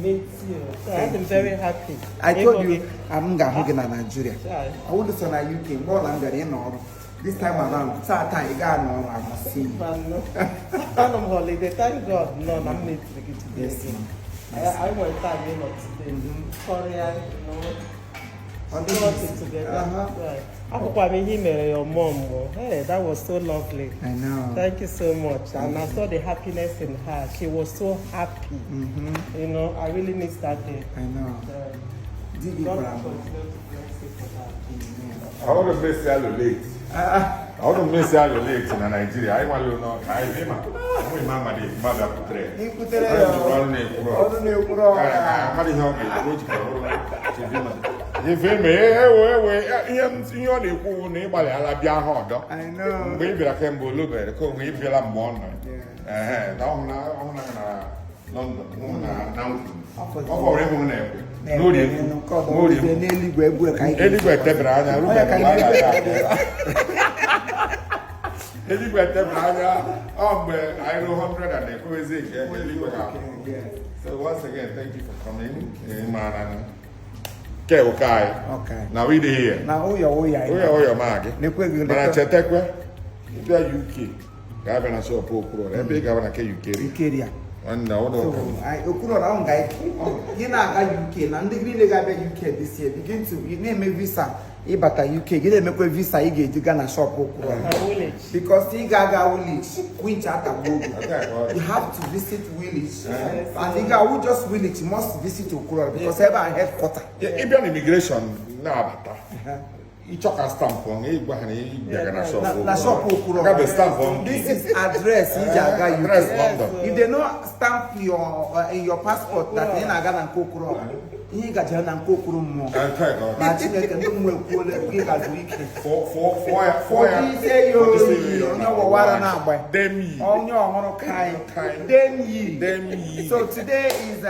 meet you. I'm very happy. I told you I'm going to Nigeria. I want to say UK. More than this time around, Saturday, I must see you. I'm on holiday. Thank God. No, I'm not today. I went time today. Korea, on the together. Right. Your mom. Hey, that was so lovely. I know. Thank you so much. And I saw the happiness in her. She was so happy. You know, I really missed that day. I know. I want to miss you late. I want to miss you late in Nigeria. I want to know. I am my mother. If you may, I know. Maybe I can go look at it. Maybe I'm born. London. So once again, thank you for coming. Okay. Now we here. Now, Mag. But I check UK. Gavana so poor. Every governor UK. No. I you know, UK, and the green UK this year begin to name a visa. Ibata UK, you didn't make a visa, you get to Ghana shop because the Gaga village, which at a you have to visit village, and the guy who just village must visit Okura because ever headquarter. Even immigration now. You talk a stamp on it, but the stamp on this is address London. If they don't stamp in your passport that in a Ghana Kokuro, you got Ghana Kokuro more. For so today is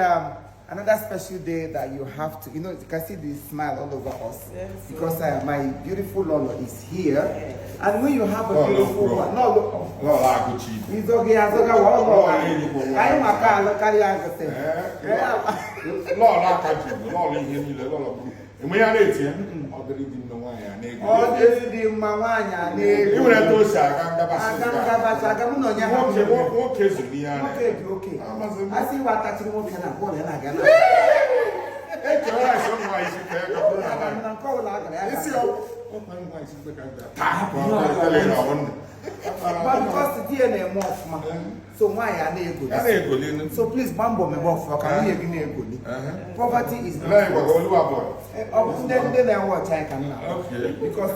another special day that you have to, you know, you can see the smile all over us because my beautiful Lolo is here. And when you have a beautiful one, it's okay, I'm but because the DNA more, so why are they good? So please, Bambo me both. Poverty is not because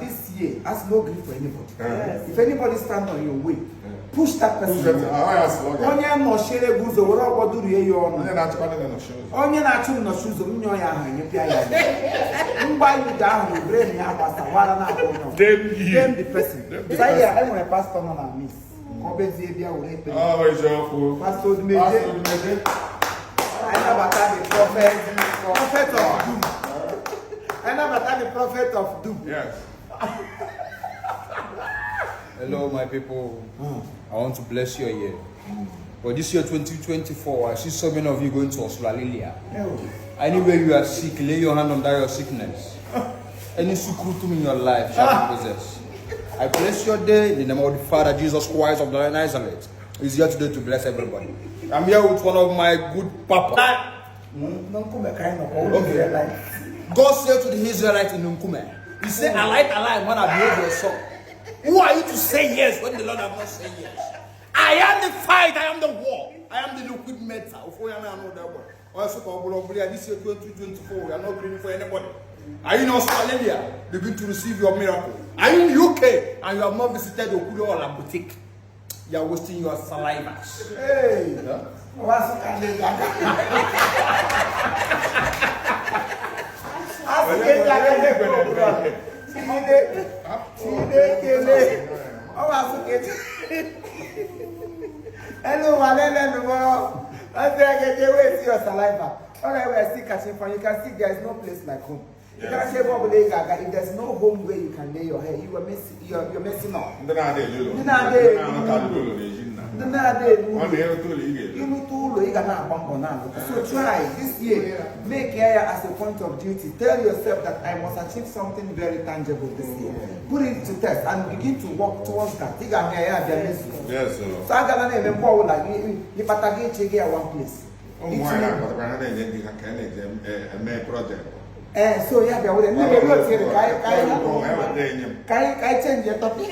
this year has no grip for anybody. If anybody stand on your way, push that person. Onye no share goods or what do you onye na chu no shoes of nyo ya han yepia ya. Mba you down you brain ya pastor wala na go. Them the person. Say ya I want a pastor no na miss. Obezi bia wo repe. Pastor Meje. I never tell the prophet of doom. I never tell the prophet of doom. Yes. Hello, my people. I want to bless your year. But this year, 2024, I see so many of you going to Australia. Anywhere you are sick, lay your hand on your sickness. Any sukutum in your life shall be possessed. I bless your day in the name of the Father, Jesus Christ of the Nazareth. He's here today to bless everybody. I'm here with one of my good papa. Okay. God said to the Israelites in Nkume, He said, alive, when I behold your son. Who are you to say yes when the Lord has not said yes? I am the fight, I am the war, I am the liquid metal. This year 2024, we are not grieving for anybody. Are you in Australia? Begin to receive your miracle. Are you in UK and you have not visited Okudo or La Boutique? You are wasting your saliva. Hey! Hello, I think you waste your saliva. All right, we are still catching fun. You can see there is no place like home. You can say, if there's no home where you can lay your hair, you're messing up. So try this year, make it as a point of duty. Tell yourself that I must achieve something very tangible this year. Put it to test and begin to work towards that. Yes, sir. So I'm going to remember like if I take one place. So yeah, they would I change your topic.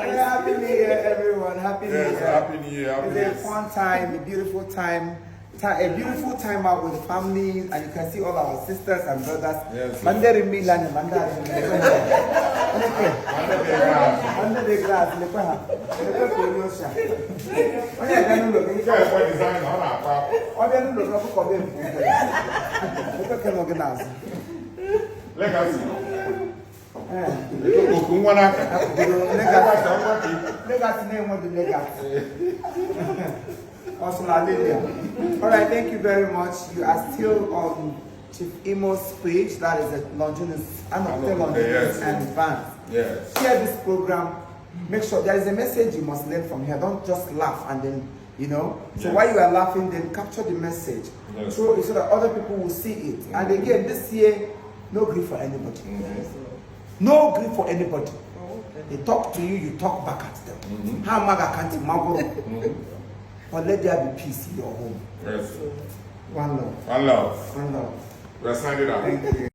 Happy New Year, everyone. Happy New Year. Happy New Year. It's a fun time, a beautiful time. A beautiful time out with the families, and you can see all our sisters and brothers. Yes. Mandari Milan and Mandari. Under the glass, the paha. Awesome, all right, thank you very much. You are still on Chief Imo's page. That is a Longinus and Vance. Yes. Share this program. Make sure there is a message you must learn from here. Don't just laugh and then, you know. So while you are laughing, then capture the message. Yes. So that other people will see it. And again, this year, no grief for anybody. No grief for anybody. They talk to you, you talk back at them. How maga can't but let there be peace in your home. Yes. One love. One love. One love. We're signing up. Thank you.